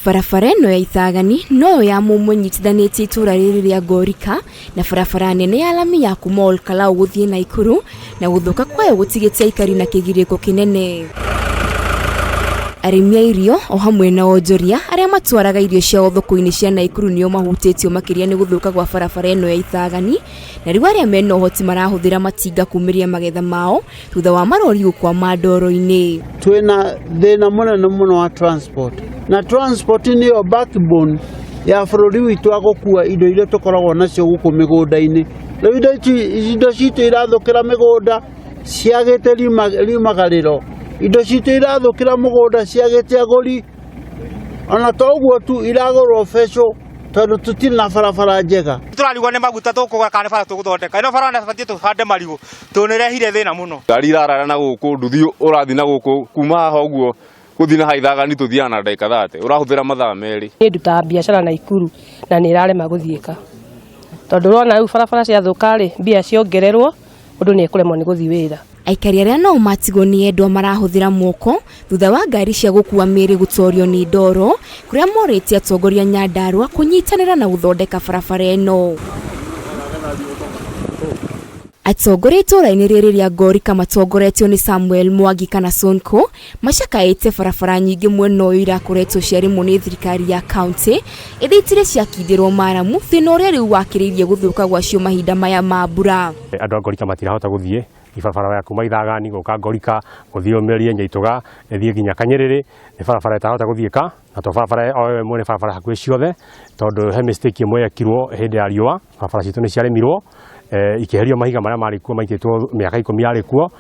Barabara ĩno ya Ithagani noyo ya mũmwe ĩnyitithanĩtie itũra rĩrĩ rĩa Ngorika na barabara nene ya lami ya kuma Ol Kalou gũthiĩ Naikuru, na gũthũka kwayo gũtigĩte aikari na kĩgirĩko kĩnene. Arĩmi a irio o hamwe na onjoria arĩa matwaraga irio ciao thoko-inĩ cia Naikuru nĩo mahutĩtio makĩria nĩ gũthũka gwa barabara ĩno ya Ithagani, na rĩu arĩa mena ũhoti marahũthĩra matinga kumĩria magetha mao thutha wa marori gũkwama ndoro-inĩ. Twĩna thĩna mũnene mũno wa transport, na transport nĩyo backbone ya bũrũri witũ wa gũkua indo iria tũkoragwo nacio gũkũ mĩgũnda-inĩ. Rĩu indo ici, indo citũ irathũkĩra mĩgũnda ciagĩte riumagarĩro, indo citũ irathũkĩra mũgũnda ciagĩte agũri, ona to ũguo tu, iragũrwo becũ tondũ tũtirĩ na barabara njega. Tũrarigwo nĩ maguta tũkũgũra kana nĩ bara tũgũthondeka. Ĩno bara nĩ batiĩ tũhande marigũ tondũ nĩ ĩrehire thĩna mũno. Ngari irarara na gũkũ, nduthi ũrathiĩ na gũkũ kuma haha ũguo gũthiĩ na haha Ithagani tũthiaga na ndagĩka 30, ũrahũthĩra mathaa 2. Niĩ ndutaga biacara Naikuru na nĩ ĩrarema gũthiĩka tondũ ũrona rĩu barabara ciathũka rĩ, mbia ciongererwo ũndũ nĩ ekũremwo nĩ gũthiĩ wĩra. Aikari arĩa nao matigwo nĩ endwa marahũthĩra moko thutha wa ngari cia gũkua mĩĩrĩ gũtorio nĩ ndoro, kũrĩa morĩtie atongoria Nyandarua kũnyitanĩra na gũthondeka barabara ĩno. Atongoria itũra-inĩ rĩrĩ rĩa Ngorika matongoretio nĩ Samuel Mwangi kana Sonko macakaĩte barabara nyingĩ mwena ũyũ irakoretwo ciarĩmwo nĩ thirikari ya kaunti, ĩndĩ itirĩ ciakindĩrwo maramu, thĩna ũrĩa rĩu wakĩrĩirie gũthũka gwacio mahinda maya ma mbura. Andũ a Ngorika matirahota gũthiĩ barabara ya kuma Ithagani gũka Ngorika gũthiĩ ũmĩrie Nyaitũga ĩthiĩ nginya Kanyĩrĩrĩ, nĩ barabara ĩtarahota gũthiĩka, na to barabara o ĩmwe, nĩ barabara hakuhĩ ciothe, tondũ he mistake ĩmwe yekirwo hĩndĩ ya riũa. Barabara citũ nĩ ciarĩmirwo, ikĩeherio mahiga marĩa marĩ kuo maitĩtwo mĩaka 10 yarĩ kuo,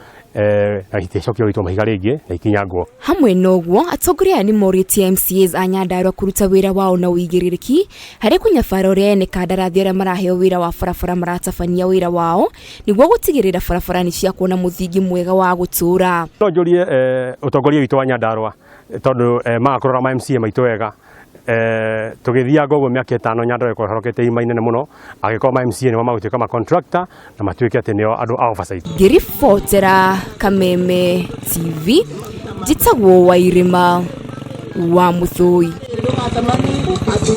na itiacokire gũitwo mahiga rĩngĩ na ikinyangwo. Hamwe na ũguo, atongoria aya nĩ morĩtie MCAs a Nyandarua kũruta wĩra wao na ũigĩrĩrĩki harĩ kũnyabara ũrĩa ene kandarathi arĩa maraheo wĩra wa barabara maratabania wĩra wao nĩguo gũtigĩrĩra barabara nĩ ciakwo na mũthingi mwega wa gũtũũra. No njũrie ũtongoria witũ wa Nyandarua, tondũ magakũrora ma MCA maitũ wega, tũgĩthianga ũguo mĩaka 5 Nyandarua ĩkorwo ĩhorokete irima inene mũno, angĩkorwo ma MCA nĩmo magũtuĩka ma contractor na matuĩke atĩ nĩo andũ a oversight. Ngĩribotera Kameme TV, njĩtagwo Wairĩma wa Mũthũi.